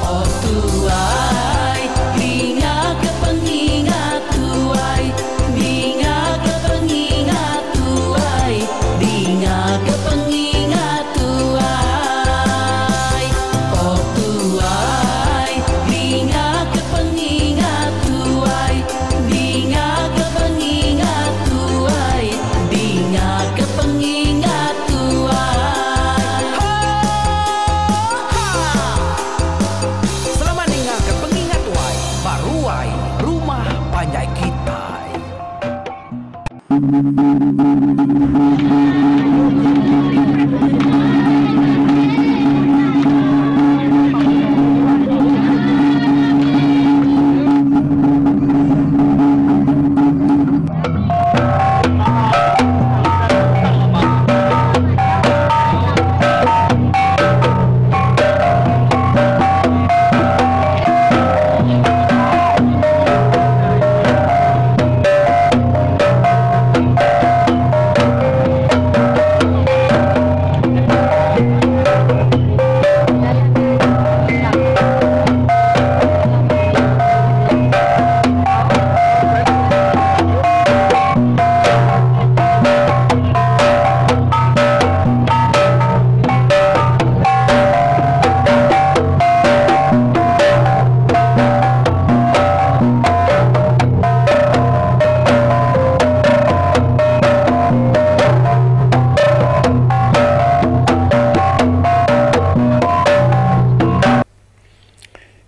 Oh tuai, dinga ke pengingat tuai, dinga ke pengingat tuai, dinga ke pengingat tuai. Oh tuai, dinga ke pengingat tuai, dinga ke pengingat tuai, dinga ke pengingat tuai. Ho ha! Selamat ninga ke pengingat tuai ba ruai rumah panjai kitai.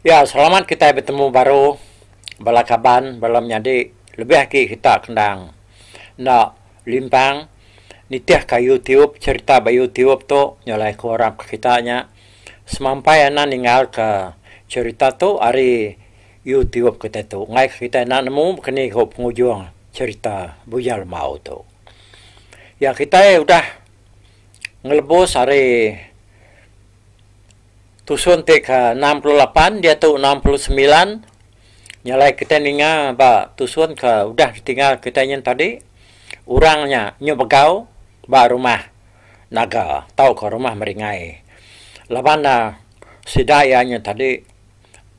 Ya selamat kitai betemu baru bala kaban bala menyadi lebih agi kita kendang enda limpang nitih ka YouTube cherita ba YouTube tu nyalai ku arap ka kita nya semampai anak ninggal ka cherita tu ari YouTube kitai tu enggai ka kitai enda nemu bekeni ku pengujung cherita Bujang Lembau tu. Ya kitai udah ngelebus ari Tusun ti ke 68 diatu 69 nya alai kitai ninga ba tusun ke udah ditinggal kitai nyin tadi orang nya nyu begau ba rumah naga tauka rumah meringai laban ne sida iya nyin tadi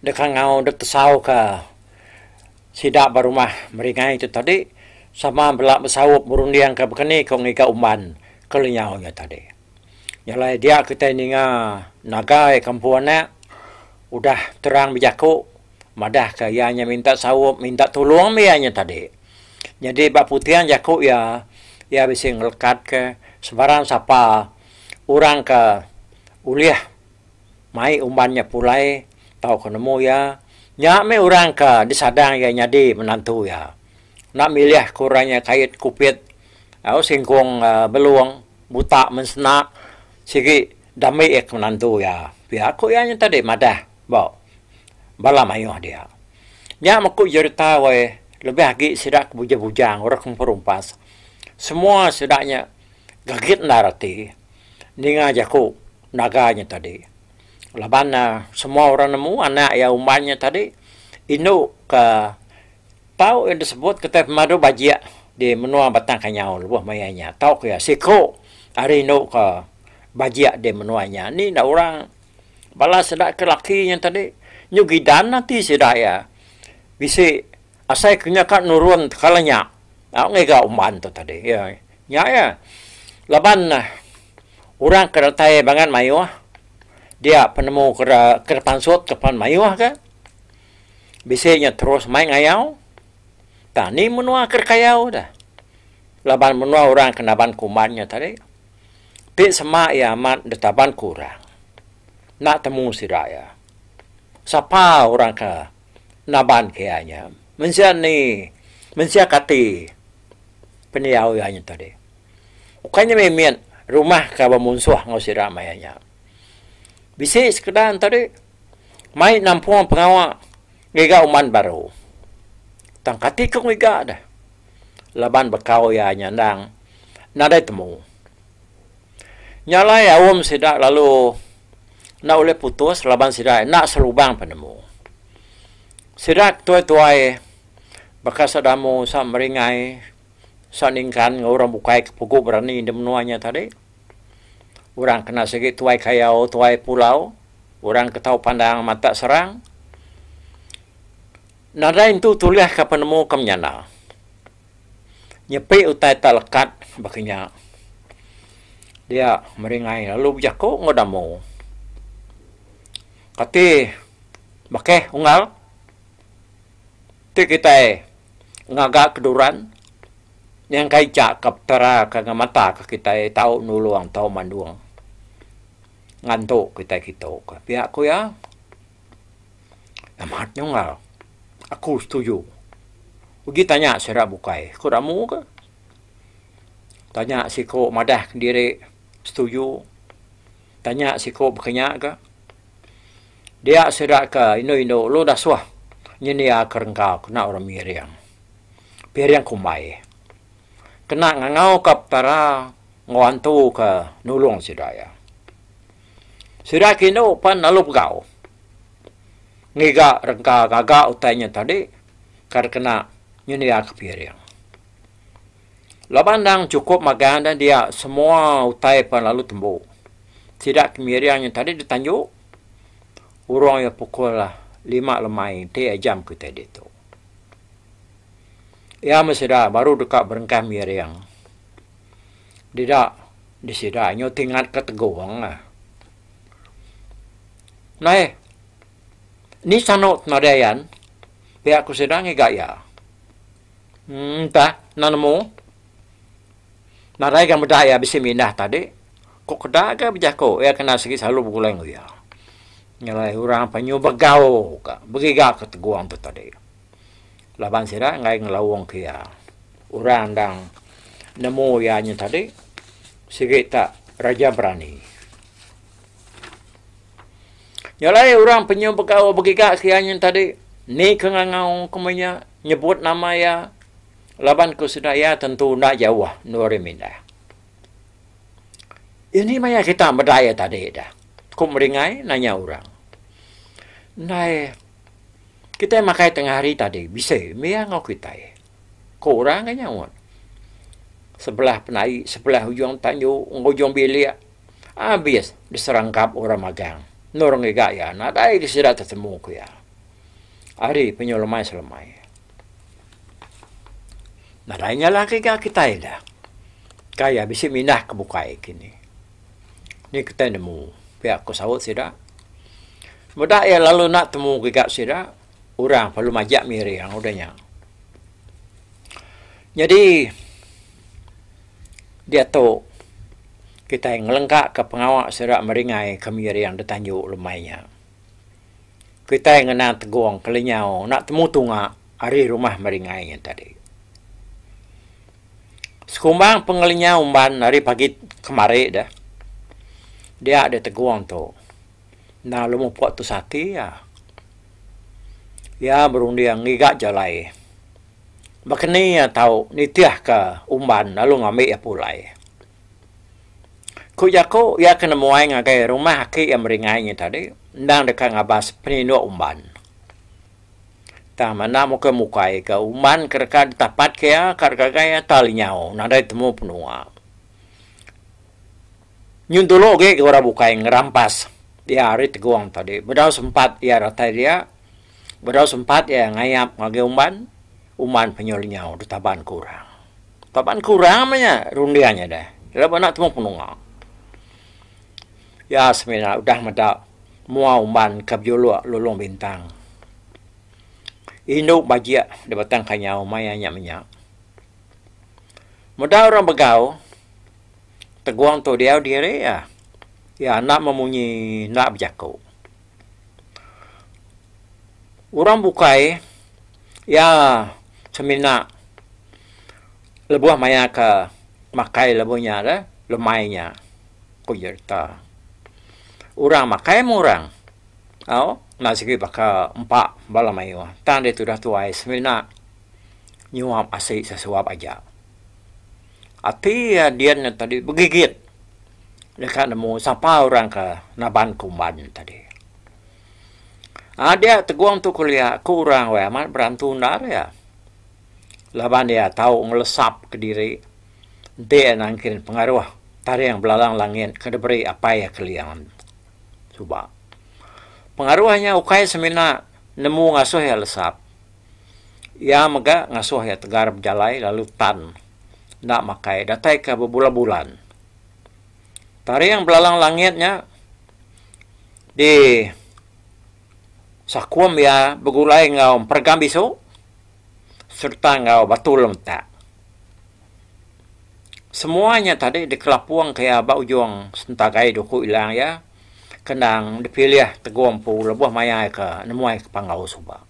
deka ngau dek tesau ka sida ba rumah meringai tu tadi sama bela besaup berunding ka bekeni ko ngiga umban ke lenyau nya tadi. Nya alai dia kitai ninga nagai kampung anak udah terang bejaku madah ka iya nya minta saup minta tulung mih iya nya tadi. Nyadi ba puting jaku iya, iya bisi ngelekat ka sebarang sapa orang ka ulih mai umban nya pulai tauka nemu iya nya mih orang ka disadang iya nyadi menantu iya. Enda milih ka orang nya kait kupit au singkong belung. Buta mensena sigi dambi iya ke menantu iya. Pia ku iya nya tadi madah ba bala mayuh dia. Nya meh ku jerita weh lebih agi sida ke bujang-bujang orang ke empu rumpas. Semua sida nya gagit endar ati ninga jaku naga nya tadi. Laban ne semua orang nemu anak iya umban nya tadi indu ke Tau iya disebut kitai pemadu bajik di menua Batang Kanyau lebuh maya nya. Tau ke iya siku ari indu ke bajik di menua nya. Ni enda orang bala sida ke laki nya tadi nyu gidan ati sida iya bisi asai ke nya ka nurun tekala nya au ngiga umban tu tadi. Iya nya iya laban orang ke datai bangat mayuh dia penemu ke ke pansut ke pan mayuh ke. Bisi nya terus mai ngayau tang ni menua ke kayau deh laban menua orang ke naban kumban nya tadi ti sema iya amat ditaban ku orang enda temu sida iya. Sapa orang ke naban ke iya nya mensia ni mensia kati pendiau iya nya tadi. Ukai nya mimit rumah ke bemunsuh enggau sida maya nya. Bisi sekeda ne tadi. Mai nampung pengawa ngiga uman baru. Tang kati ku ngiga deh laban bekau iya nya endang nadai temu. Nya alai aum sida lalu enda ulih putus laban sida enda selubang penemu. Sida tuai-tuai baka Sadamu, Sameringai, Saningkan enggau orang bukai ke pugu berani da menua nya tadi. Orang kena sigi tuai kayau, tuai pulau. Orang ke tau pandang matak serang. Nadai entu tulihka penemu ke menyana. Nyepi utai tak lekat baka nya. Dia meringai lalu bejaku enggau Damu. Kati bakih unggal ti kitai ngaga keduran nyangka icha ka petara ke ngemata ka kitai tau nulung tau mandung ngantu kitai kitu ka pia ku iya. Amat nyunggal aku setuju uji tanya sida bukai ku ramu ka. Tanya siku madah diri setuju tanya siku baka nya ka. Dia sida ka indu indu lalu dasuh nyendia ke rengka kena orang miring. Piring kumbai kena ngangau ka petara enggau antu ke nulung sida iya. Sida ke indu pan lalu pegau ngiga rengka gaga utai nya tadi ka dikena nyendia ke piring. Laban endang chukup magang ne dia semua utai pan lalu tembu. Sida ke miring nya tadi ditanju urung iya pukul lima lemai enti jam kitai ditu. Iya meh sida baru deka berengkah miring. Dida disida nyau tingat ka tegung. Nai ni sanu nadai ayan pia ku sida ngiga iya. Entah enda nemu. Nadai ga meda iya bisi mindah tadi. Ku keda ga bejaku iya kena sigi selalu begulai enggau iya. Nyelai orang penyu begau ka begiga ka tegung tu tadi. Laban sida enggai ngelaung ke iya. Orang endang nemu iya nya tadi sigi tak raja berani. Nya alai orang penyu begau begiga ke iya nya tadi ni ke ngangau ke meh nya nyebut nama iya laban ku sida iya tentu enda jauh endur iya mindah. Ini maya kita meda iya tadi dah ku Meringai nanya orang. Ndai kitai makai tengah hari tadi bisi mih enggau kitai. Ku orang ke nyaut. Sebelah penai sebelah ujung tanju enggau ujung bilik abis diserangkap orang magang. Endur ngiga iya nadai ke sida tetemu ku iya. Ari penyu lemai selemai. Nadai nyalah ngiga kitai dah. Kai iya bisi mindah ke bukai kini. Ni kitai nemu pia ku saut sida. Meda iya lalu enda temu giga sida. Orang perlu majak miring udah nya. Nyadi diatu kitai ngelengka ka pengawa sida meringai ke miring da tanju lemai nya. Kitai ngena tegong ke lenyau enda temu tunga ari rumah meringai nya tadi. Sekumbang pengelenyau umban ari pagi kemari deh dia deh tegong tu. Enda lalu mupuk tusah ati iya. Iya berunding ngiga jalai. Baka ni iya tau nitihka umban lalu ngambi iya pulai. Ku jaku iya ke nemuai ngagai rumah aki iya meringai nya tadi endang deka ngabas peninduk umban. Tang enda mukai mukai ke umban ke deka ditapatka iya ka digagai iya tau lenyau nadai temu penua. Nyun dulu agi ga orang bukai ngerampas iya ari Tegong tadi. Bedau sempat iya datai dia, bedau sempat iya ngayap ngagai umban, umban penyu lenyau ditaban ke orang. Taban ke orang meh nya runding nya deh. Laban enda temu penunga. Iya semina udah meda mua umban ke bejuluk Lulong Bintang. Indu bajik di Batang Kanyau maya nya menya. Meda orang begau. Teguang tu diau diri iya. Iya enda memunyi enda bejaku. Orang bukai iya semina lebuh maya ke makai lebuh nya deh lemai nya ku jerita. Orang makai meh orang au enda sigi baka empa bala mayuh tang deh tudah tuai semina nyuap asi sesuap aja. Ati iya dian nya tadi begigit deka nemu sapa orang ke naban ke umban nya tadi. Aaa dia Tegong tu kelia ku orang weh amat berantu endar iya. Laban iya tau ngelesap kediri enti iya nangkin pengaruh taring belalang langit ke diberi apai iya Keling suba. Pengaruh nya ukai semina nemu ngasuh iya lesap. Iya mega ngasuh iya tegar bejalai lalu tan enda makai datai ke bebulan-bulan. Taring belalang langit nya di sakum iya begulai enggau emperegam bisu sereta enggau batu lemetak. Semua nya tadi dikelapung ke iya ba ujung sentagai duku ilang iya ke endang dipilih Teguh empu lebuh maya iya ke nemuai ke Panggau suba.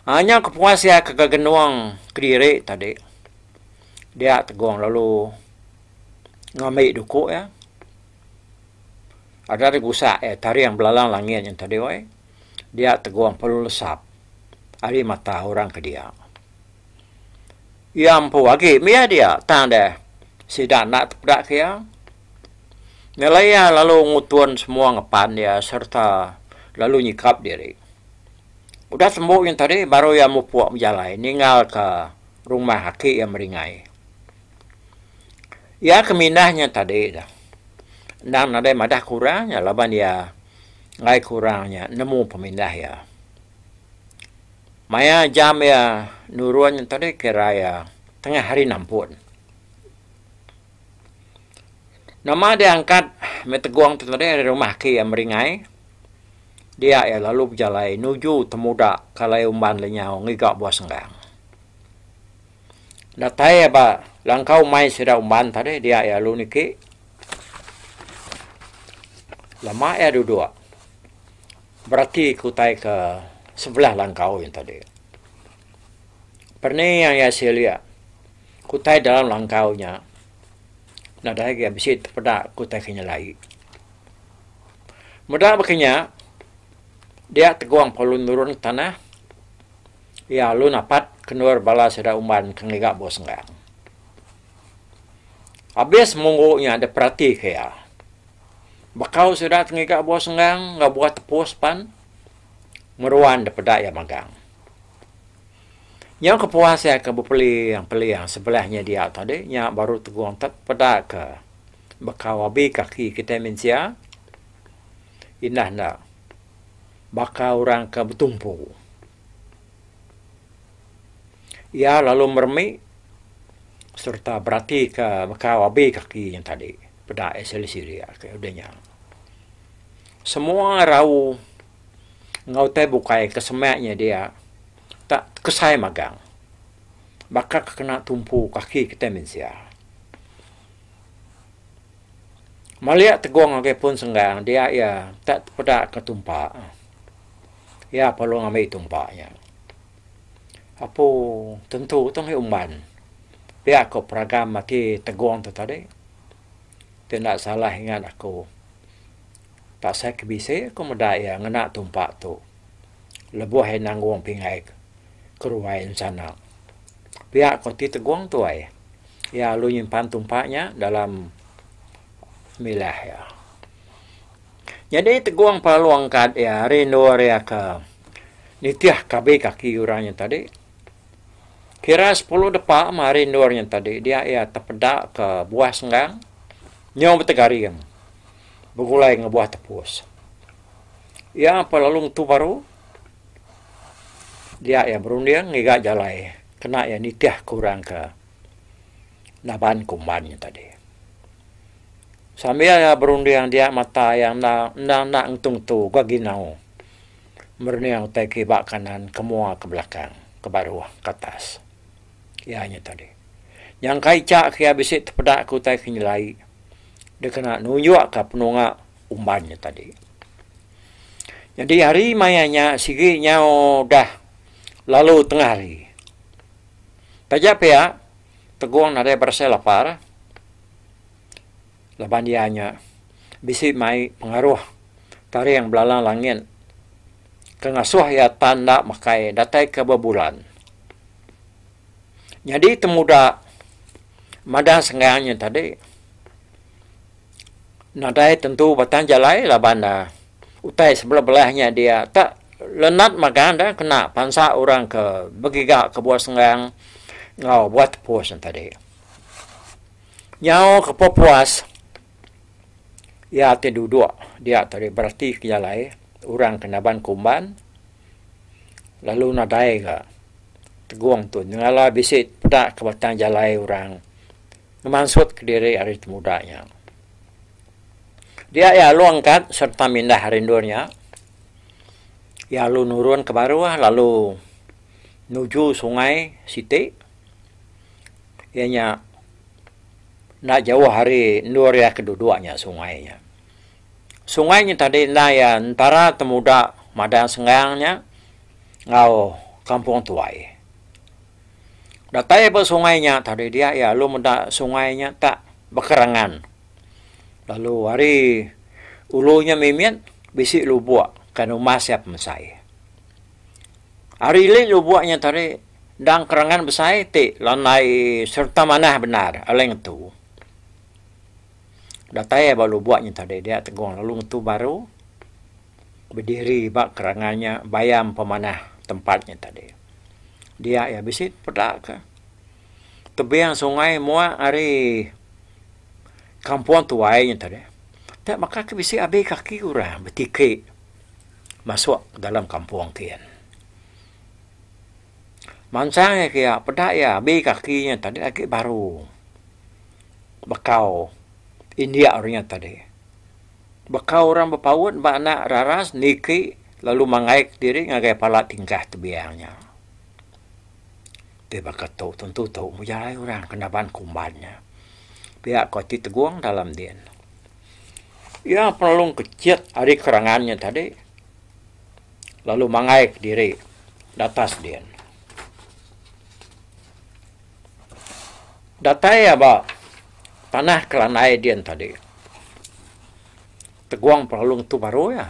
Aaa nya kepuas iya ke gegenung kediri tadi dia Teguh lalu ngambi duku iya ada digusak iya taring belalang langit nya tadi weh dia Teguh perlu lesap ari mata orang ke dia. Iya empu agi mih dia tang deh sida enda tepeda ke iya. Ngelai iya lalu ngutun semua ngepan iya sereta lalu nyikap diri. Udah tembu nya tadi baru iya mupuk bejalai ninggal ka rumah aki iya meringai. Iya ke mindah nya tadi dah endang nadai madah ke orang nya laban iya enggai ke orang nya nemu pemindah iya. Maya jam iya nurun nya tadi kira iya tengah hari nampun. Nama deh angkat meh Tegong tu tadi ari rumah aki iya Meringai dia iya lalu bejalai nuju temuda ke alai umban lenyau ngiga buah senggang. Datai iya ba langkau umai sida umban tadi dia iya lalu niki lama iya duduk. Berati ke utai ke sebelah langkau nya tadi. Pening iya silik ke utai dalam langkau nya nadai agi bisi tepeda ke utai ke nyelai. Meda baka nya dia Tegong perlu nurun ke tanah iya lalu napat ke endur bala sida umban ke ngiga buah senggang. Abis munggu nya diperatika iya. Bekau sida ti ngiga buah senggang enggau buah tepus pan meruan da peda iya magang. Nyau kepuas iya ke bepeling-peling sebelah nya dia tadi nya baru Tegong tet peda ke bekau abi kaki kitai mensia indah enda baka orang ke betumpu. Iya lalu meremi sereta beratika bekau abi kaki nya tadi peda iya silik-silik ake udah nya. Semua rau enggau utai bukai ke semak nya dia tak kesai magang baka ke kena tumpu kaki kitai mensia. Malik Tegong ngagai pun senggang dia iya tak tepeda ke tumpa. Iya perlu ngambi tumpa nya. Apu tentu tu ngi umban. Pia ko peragam ati Tegong tu tadi. Ti enda salah ingat aku. Pasal ke bisi ku meda iya ngena tumpa tu lebuh iya nanggung pingai keruai ensana. Pia ko ati Tegong tu ai. Iya lalu nyimpan tumpa nya dalam milah iya. Nyadi Tegong pelalu angkat iya ari endur iya ke nitih kabi kaki orang nya tadi. Kira sepuluh depa mah ari endur nya tadi dia iya tepeda ke buah senggang nyau betegaring begulai enggau buah tepus. Iya pelalu ngetu baru dia iya berunding ngiga jalai kena iya nitih ke orang ke naban kumban nya tadi. Sambil iya berunding dia mata iya enda enda enda ngetu-ngetu ga ginau merening utai kiba kanan ke mua ke belakang ke baruh ke atas. Iya nya tadi. Nyangka icha ke iya bisi tepeda ke utai ke nyelai dikena nunjuk ka penunga umban nya tadi. Nyadi hari maya nya sigi nyau dah lalu tengah hari. Taja pia Tegong nadai berasai lapar. Laban iya nya bisi mai pengaruh taring belalang langit ke ngasuh iya tan enda makai datai ke bebulan. Nyadi temuda madang senggang nya tadi nadai tentu batang jalai laban ne utai sebelah belah nya dia tak lenat magang da kena pansa orang ke begiga ke buah senggang enggau buah tepus ne tadi. Nyau ke puas iya ti duduk dia tadi berati ke jalai. orang ke naban kumban lalu nadai ga Tegong tu nyengala bisi peda ke batang jalai orang ngemansut kediri ari temuda nya. Dia iya lalu angkat sereta mindah ari endur nya. Iya lalu nurun ke baruh lalu nuju sungai siti iya nya enda jauh ari endur iya ke duduk nya sungai nya. Sungai nya tadi enda iya entara temuda madang senggang nya enggau kampung tuai. Datai ba sungai nya tadi dia iya lalu meda sungai nya tak bekerangan lalu ari ulu nya mimit bisi lubok ke numbas iya pemesai. Ari ili lubok nya tadi endang kerangan besai ti landai sereta manah bendar alai ngetu. Datai ba lubok nya tadi dia Tegong lalu ngetu baru bediri ba kerangan nya bayam pemanah tempat nya tadi. Dia iya bisi peda ka tebing sungai muak ari kampung tuai nya tadi. Te baka ke bisi abi kaki orang betiki masuk dalam kampung kian. Mansang iya kiya peda iya abi kaki nya tadi agi baru bekau india orang nya tadi. Bekau orang bepaut ba anak raras niki lalu mangai kediri ngagai pala tingkah tebiang nya. Ti baka tu tentu tu bejalai orang ke naban kumban nya. Pia ko ati Tegong dalam din. Iya penelung kecit ari kerangan nya tadi lalu mangai kediri datas din. Datai iya ba tanah kelandai din tadi Tegong penelung tu baru iya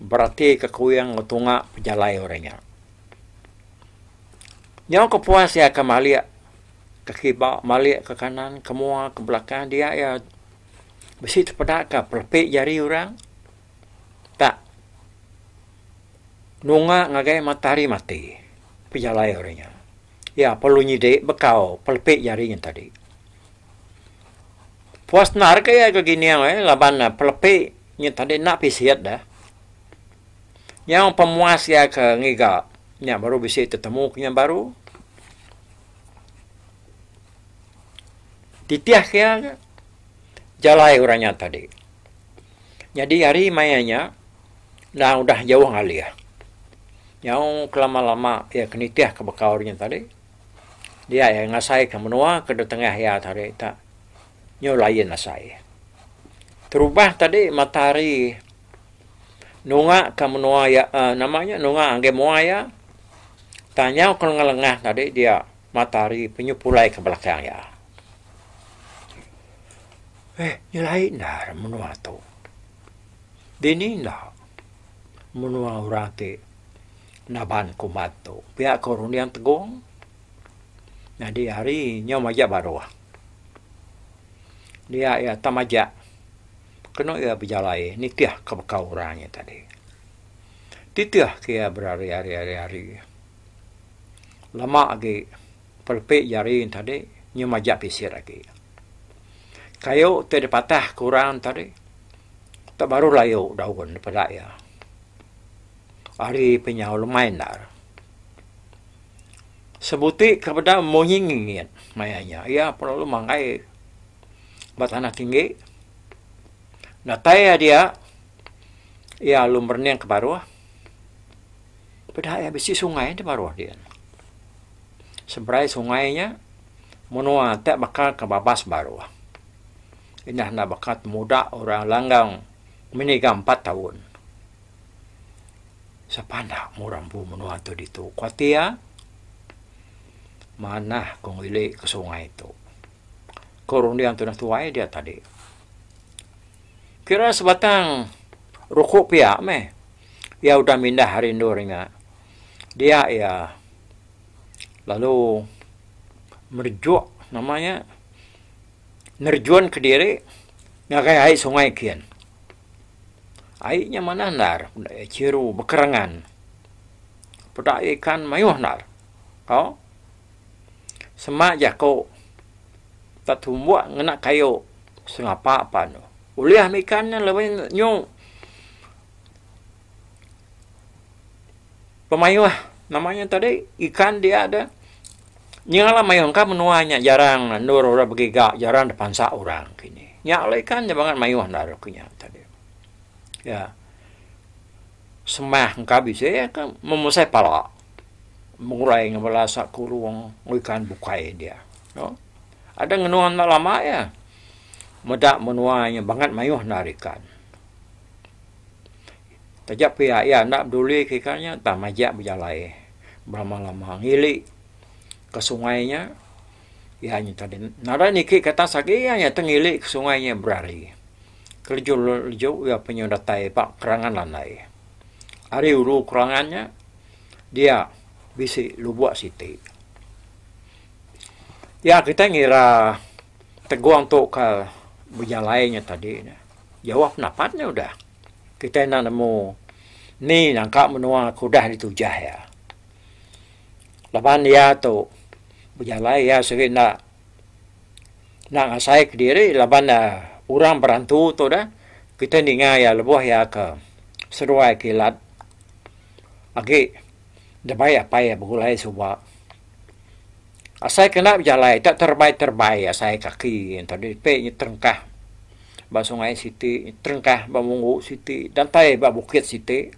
berati ke kuing enggau tunga pejalai orang nya. Nyau ke puas iya ke malik ke kiba malik ke kanan ke mua ke belakang dia iya bisi tepeda ka pelepi jari orang tak nunga ngagai matahari mati pejalai orang nya. Iya perlu nyidi bekau pelepi jari nya tadi. Puas endar ke iya ke gining eh laban pelepi nya tadi enda pisit deh. Nyau pemuas iya ke ngiga nya baru bisi tetemu ke nya baru. Titih ke iya ke jalai orang nya tadi. Nyadi hari maya nya endang udah jauh ngalih. Nyau kelama-lama iya ke nitih ke bekau nya tadi dia iya ngasai ke menua ke dek tengah iya tadi tak nyau lain asai. Terubah tadi matahari nunga ke menua iya uhh nama nya nunga agi mua iya tang nyau ke lengah lengah tadi dia matahari penyu pulai ke belakang iya. Eh nyelai endar menua tu. Dini enda. Menua orang ti naban kuman tu. Pia ko runding Tegong nyadi hari nyau majak baruh. Dia iya tak majak kenu iya bejalai nitih ke baka orang nya tadi. Titih ke iya berari ari ari ari. Lama agi pelepi jari ne tadi nyau majak pisit agi. Kayu ti dipatah ke orang tadi. Tak baru layu daun ne peda iya. Ari pinyau lemai endar. Sebuti ke peda munyi ngingit maya nya iya perlu manggai ba tanah tinggi. Datai iya dia iya lalu merening ke baruh peda iya bisi sungai da baruh dia. Seberai sungai nya menua te baka ke babas baruh. Indah enda baka temuda orang langgang meniga empat taun. Sapa enda murah empu menua tu ditu ku ati iya. Manah ku ngili ke sungai tu. Ku runding tunah tuai dia tadi. Kira sebatang ruku pia meh iya udah mindah ari endur nya. Dia iya lalu merejuk nama nya. Nerjun kediri ngagai ai sungai kin. Ai nya manah endar chiru bekerangan. Peda ikan mayuh endar. Tau sema jaku tak tumbuk ngena kayu sengapa pan ulih mih ikan nya laban nyu. Pemayuh nama nya tadi ikan dia deh. Nyengala mayuh engka menua nya jarang endur orang begiga jarang dipansa orang kini. Nya alai ikan nya bangat mayuh enda ku nya tadi. Ya. Semah engka bisi ka memesai pala mengulai ngan bala asa kurung ikan bukai dia. Ada ngenung enda lama iya meda menua nya bangat mayuh enda ikan. Taja pia iya enda peduli ke ikan nya tang majak bejalai belama-lama ngili ke sungai nya iya nya tadi nadai niki ke atas agi iya nya tengili ke sungai nya berari. Keleju-leju iya penyu datai ba kerangan landai. Ari ulu kerangan nya dia bisi lubok siti. Iya kitai ngira tegong tu ke bejalai nya tadi ne jauh penapat ne udah. Kitai enda nemu ni nangka menua ke udah ditujah iya. Laban iya tu bejalai iya sigi enda enda ngasai kediri laban ne orang berantu tu deh kitai ninga iya lebuh iya ke seduai kilat agi dibai apai iya begulai suba. Asai ke enda bejalai tak terebai-terebai asai kaki tadi pe nya terengkah ba sungai siti terengkah ba munggu siti datai ba bukit siti.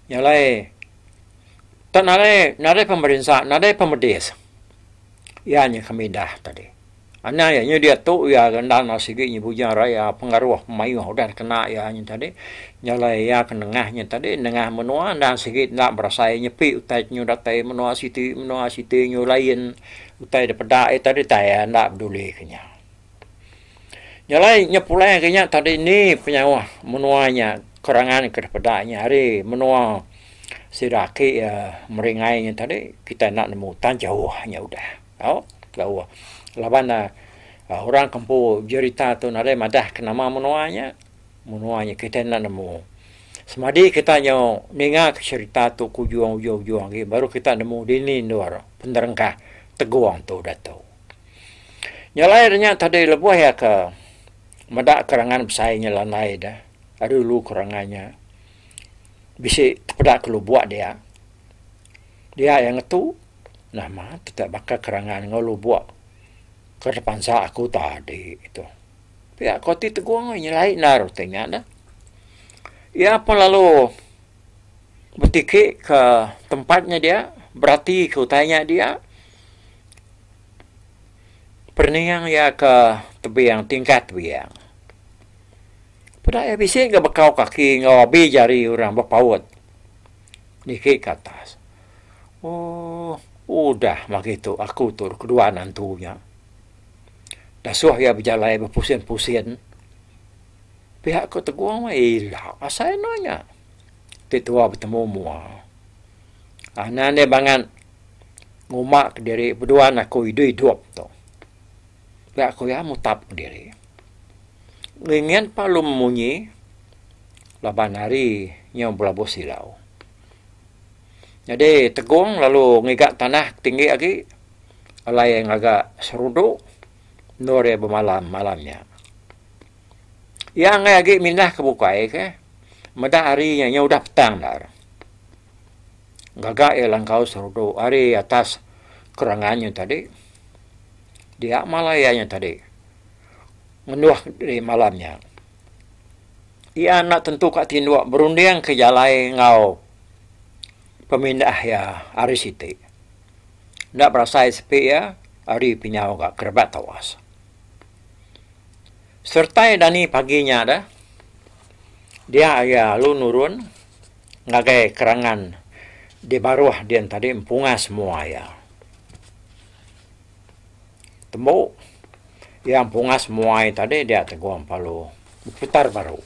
Nya alai tak nadai nadai pemerinsa nadai pemedis iya nya ke mindah tadi. Anang iya nyadi diatu iya ke endang sigi nya Bujang Raya pengaruh mayuh udah kena iya nya tadi. Nya alai iya ke nengah nya tadi nengah menua endang sigi enda berasai nyepi utai nyu datai menua siti menua siti nyu lain utai da peda iya tadi tai iya enda peduli ke nya. Nya alai nya pulai ke nya tadi ni penyauh menua nya kerangan ke dipeda nya ari menua sida aki iya meringai nya tadi kitai enda nemu tan jauh nya udah. Tau jauh laban ne orang ke empu jerita tu nadai madah ke nama menua nya. Menua nya kitai enda nemu. Semadi kita nyau ninga ke cherita tu ke ujung ujung ujung agi baru kita nemu dini endur penerengkah Tegong tu diatu. Nya alai nya tadi lebuh iya ke meda kerangan besai nya landai deh ari ulu kerangan nya bisi tepeda ke lubok dia. Dia iya ngetu nama tetap baka kerangan enggau lubok ke tepansa aku tadi tu. Pia ko ti Tegong nyelai endar utai nya deh. Iya pun lalu betiki ke tempat nya dia berati ke utai nya dia. Perening iya ke tebing tingkat tebing. Peda iya bisi ga bekau kaki enggau abi jari orang bepaut niki ke atas. Ooh udah magi tu aku tu keduan antu nya. Dasuh iya bejalai bepusin-pusin. Pihak ko Tegong ila asai anu nya ti tua betemu mua. Anan deh bangat nguma kediri beduan aku idup-idup tu. Pia ku iya mutap kediri. Ngingin pa lalu memunyi laban hari nyau belabuh silau. Nyadi Tegong lalu ngiga tanah tinggi agi. Alai iya ngaga serudu endur iya bemalam malam nya. Iya enggai agi mindah ke bukai ke meda hari nya nyau udah petang endar. Gaga iya langkau serudu ari atas kerangan nya tadi dia malai iya nya tadi ngenduh diri malam nya. Iya enda tentu ka tinduk berunding ke jalai enggau pemindah iya hari siti. Enda berasai sepi iya ari pinyau ga kerebak tawas. Sertai dani pagi nya deh dia iya lalu nurun ngagai kerangan di baruh din tadi empungas mua iya. Tembu iya empungas mua iya tadi dia Tegong Palu beputar baru.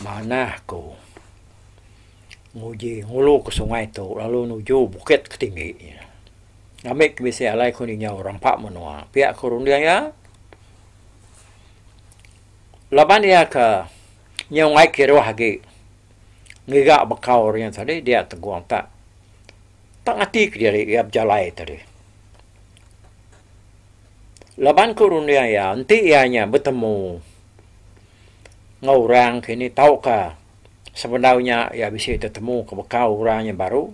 Manah ku. Nguji ngulu ke sungai tu lalu nuju bukit ke tinggi. Ngambi ke bisi alai ku ninjau rampa menua. Pia ku runding iya. Laban iya ke nyau ngai kiruh agi ngiga bekau nya tadi dia Tegong tak tak ngati kediri iya bejalai tadi. Laban ku runding iya enti iya nya betemu enggau orang kini tauka. Sebedau nya iya bisi tetemu ke bekau orang nya baru.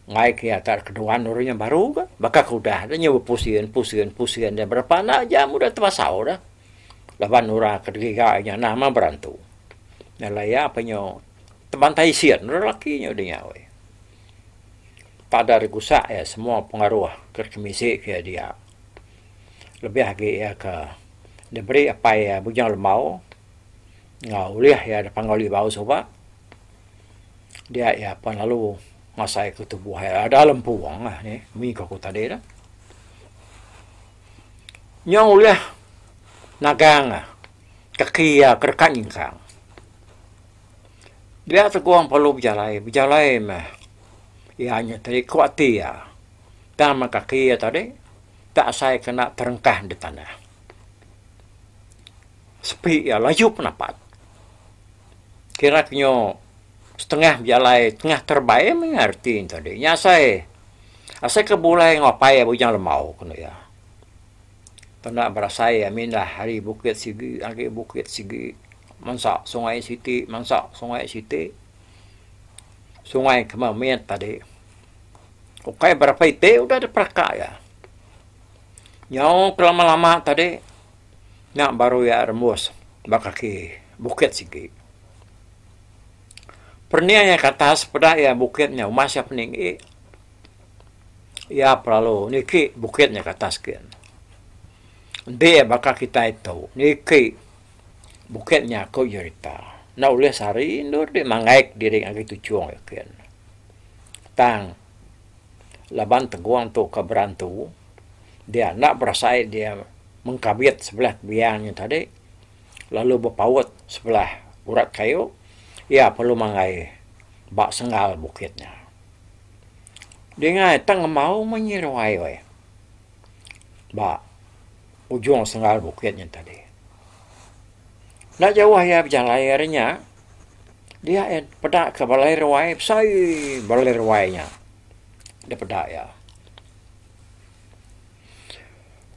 Enggai ke iya tak keduan orang nya baru ga. Baka ke udah nya bepusin pusin pusin dia berapa enda jam udah tebasau dah. Laban orang ke digiga iya nya nama berantu. Nya alai iya pa nyu tebantai isin orang lelaki nya udah nya weh. Tada digusak iya semua pengaruh ke kemisi ke iya dia. Lebih agi iya ke diberi apai iya Bujang Lembau enggau ulih iya da Panggau Libau suba dia iya pan lalu ngasai ke tubuh iya ada lempung ah nih munyi ku aku tadi tu. Nyau ulih nagang kaki iya ke deka nyingkang. Dia tegong perlu bejalai, bejalai meh iya nya tadi ku ati iya. Tang meh kaki iya tadi tak asai ke enda terengkah di tanah. Sepi iya laju penapat. Kira ke nyu setengah bejalai tengah terebai meh iya reti ne tadi. Nya asai, asai ke begulai enggau apai iya Bujang Lembau ku iya. Penda berasai iya mindah ari bukit sigi agi bukit sigi mansa sungai siti mansa sungai siti. Sungai ke mit tadi ukai berapa iti udah dep raka iya. Nyau ke lama lama tadi nya baru iya rembus ba kaki bukit sigi. Perening iya ke atas peda iya bukit nya umas iya peninggi. Iya pelalu niki bukit nya ke atas gin. Enti iya baka kitai tu niki bukit nya ku jerita enda ulih sehari endur ti manggai diri ngagai tuchung gin. Tang laban tegung tu ke berantu dia enda berasai dia mengkabit sebelah tebiang nya tadi lalu bepaut sebelah urat kayu iya perlu manggai ba senggal bukit nya. Dingai tang ngemau munyi ruai weh ba ujung senggal bukit nya tadi. Enda jauh iya bejalai ari nya dia iya peda ka balai ruai besai balai ruai nya da peda iya.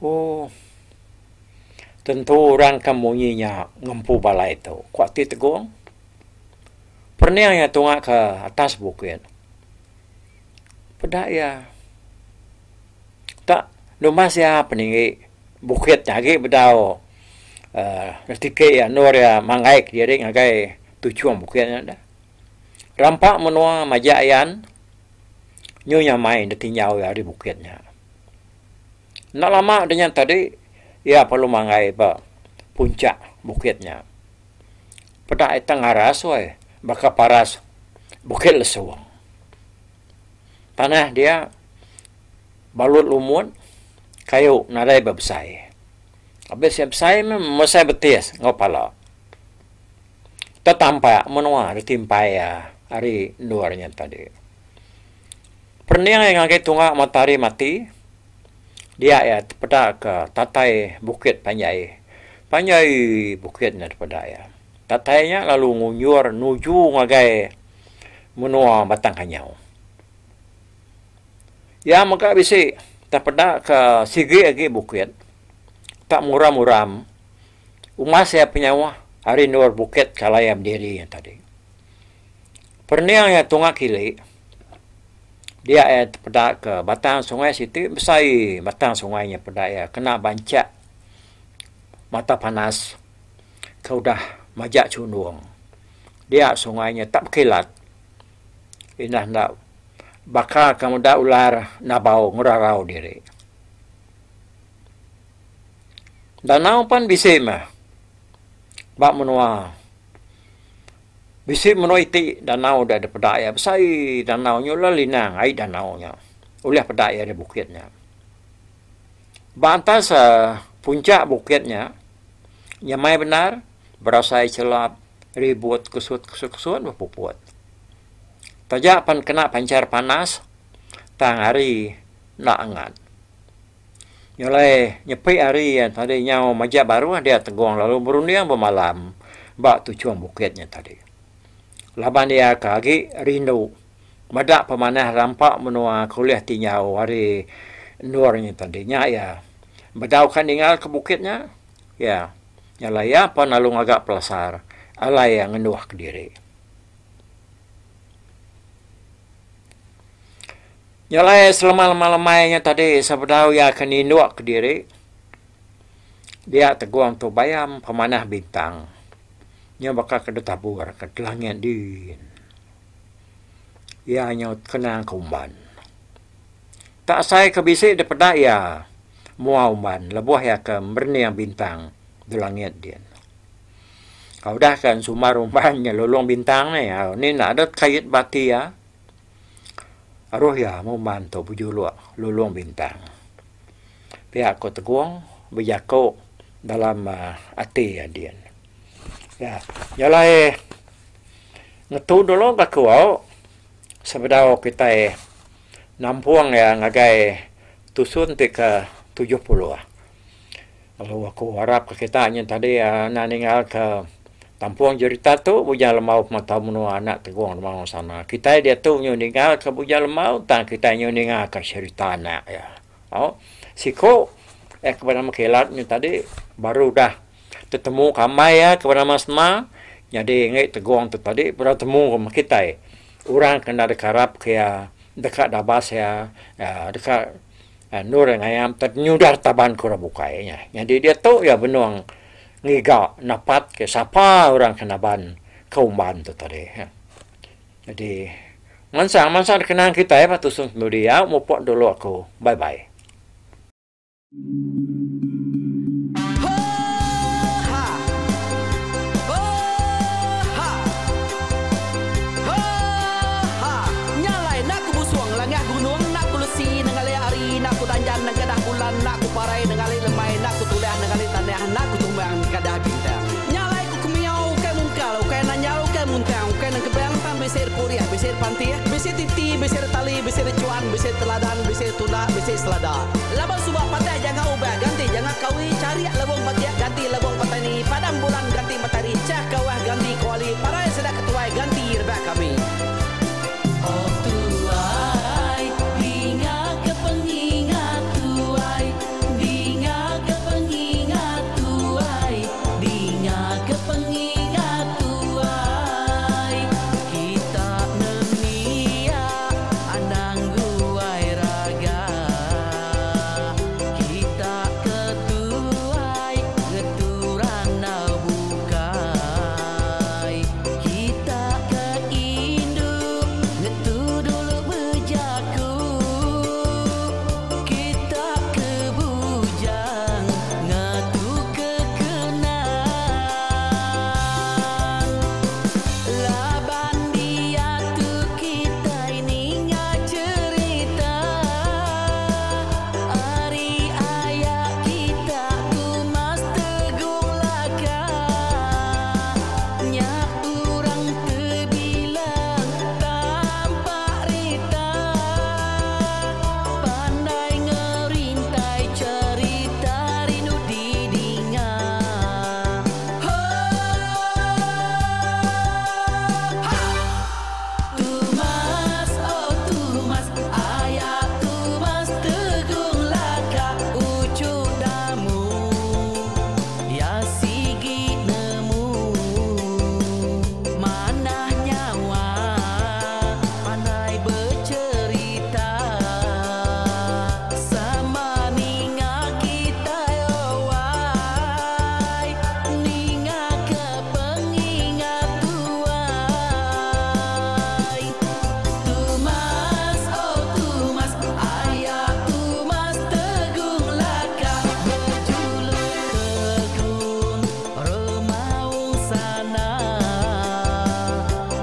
Ooh tentu orang ke munyi nya ngempu balai tu ku ati Tegong. Perening iya tunga ke atas bukit. Peda iya tak numbas iya peninggi bukit nya agi bedau uhh tiki iya endur iya manggai kediri ngagai tuchung bukit nya deh. Rampa menua majak ayan nyu nyamai ne tinjau iya ari bukit nya. Enda lama de nya tadi iya perlu manggai ba puncak bukit nya. Peda ita ngaras weh baka paras Bukit Lesung. Tanah dia balut lumut kayu nadai bebesai. Abis iya besai meh mesai betis enggau pala. Tetampak menua ditimpai iya ari endur nya tadi. Perening iya ngagai tunga matahari mati. Dia iya tepeda ke tatai bukit panjai. Panjai bukit nya tepeda iya. Tatai nya lalu ngunjur nuju ngagai menua Batang Kanyau. Iya mega bisi tepeda ke sigi agi bukit tak muram-muram umas iya penyauh ari endur bukit ke alai iya bediri nya tadi. Perening iya tunga kili. Dia iya tepeda ke batang sungai siti besai batang sungai nya peda iya kena banchak mata panas ke udah majak chundung. Dia sungai nya tak bekilat indah enda baka ke meda ular nabau ngerarau diri. Danau pan bisi meh ba menua. Bisi menua iti danau da dipeda iya besai danau nya ulah linang ai danau nya ulih peda iya ari bukit nya. Ba atas uhh puncak bukit nya nyamai bendar berasai chelap ribut kesut kesut kesut bepuput. Taja pan kena panchar panas tang hari enda angat. Nyelai nyepi hari iya tadi nyau majak baruh dia Tegong lalu berunding bemalam ba tuchung bukit nya tadi. Laban iya ke agi rindu meda pemanah rampa menua ke ulih tinjau ari endur nya tadi. Nya iya bedau ka ninggal ke bukit nya iya. Nyelai iya pan lalu ngaga pelasar. alai iya ngenduh kediri. Nya alai selama-lama nya tadi sebedau iya ke ninduk kediri dia Tegong tu bayam pemanah bintang nya baka ke ditabur ke langit din. Iya nyau kenang ke umban. Tak asai ke bisi dipeda iya mua umban lebuh iya ke merening bintang di langit din. Udah ke ensumbar umban nya lulong bintang nih ni enda deh kait ba ati iya. Aruh iya meh umban tu bejuluk lulong bintang. Pia ko Tegong bejaku dalam ati iya din. Nya alai ngetu dulu ga ku au sebedau kitai nampung iya ngagai tusun ti ke 70. Lalu aku arap ke kita nyin tadi enda ninggal ke tampung jerita tu Bujang Lembau Pematau Menua anak Tegong Remaong Sana. Kitai diatu nyu ninggal ke Bujang Lembau tang kitai nyu ninga ke cherita anak iya. Au siku eh ke benama Kilat nyin tadi baru udah tetemu ke ambai iya ke benama Sema nyadi enggi Tegong tu tadi baru temu ke kitai orang ke enda dikarap ke iya deka dabas iya deka Endur iya ngayam te nyudah taban ke orang bukai nya. Nyadi diatu iya benung ngiga napat ke sapa orang ke naban ke umban tu tadi. Nyadi mansang mansang dikenang kitai ba tusun penudi au mupok dulu aku. Bye bye. Oh tuai, dinga ke pengingat tuai, dinga ke pengingat tuai, dinga ke pengingat tuai. Kita nembiak anang guai raga, kita ke tuai ngetu randau bukai. Kita ke indu ngetu dulu bejaku. Kita ke bujang ngatu ke kenang. Laban diatu kitai ninga cherita ari aya kita Tumas Tegung Laka. Nya urang tebilang tampak rita, pandai ngerintai cherita rindu didinga. Ho ha! Tumas oh Tumas, aya Tumas Tegung Laka uchu damu. Iya sigi nemu manah nyawa pandai becherita sama ninga kitai owai ninga ke pengingat tuai. Tumas oh Tumas aya Tumas Tegung Laka bejuluk Tegung Remaung Sana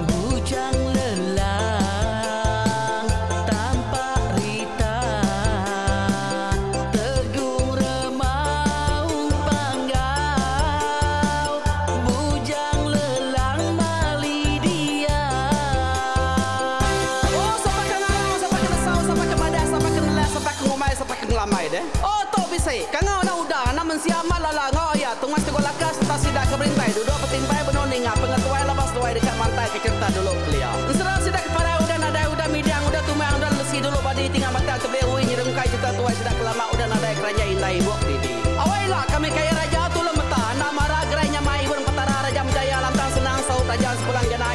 bujang lelang tampak rita Tegung Remaung Panggau bujang lelang mali dia. Oh sapa ke ngangau sapa ke nesau sapa ke madah sapa ke nelah sapa ke ngumbai sapa ke ngelamai deh. Oh tu bisi kangau enda udah enda mensia amat lala enggau aya Tungas Teguh Laka sereta sida ke berintai duduk betimpai benung ninga pengetuai laban seduai deka mantai ke cherita dulu kelia. Ensera sida ke parai udah nadai udah midang udah tumang udah lesi dulu badi tinga batang tebeli ui nyerungkai cherita tuai sida ke lama udah nadai keranjai indai ibuk didi. Awai ila kami kaya raja tulung meta enda mara gerai nyamai ibun petara raja menjaya lantang senang. tajam sepulang jana.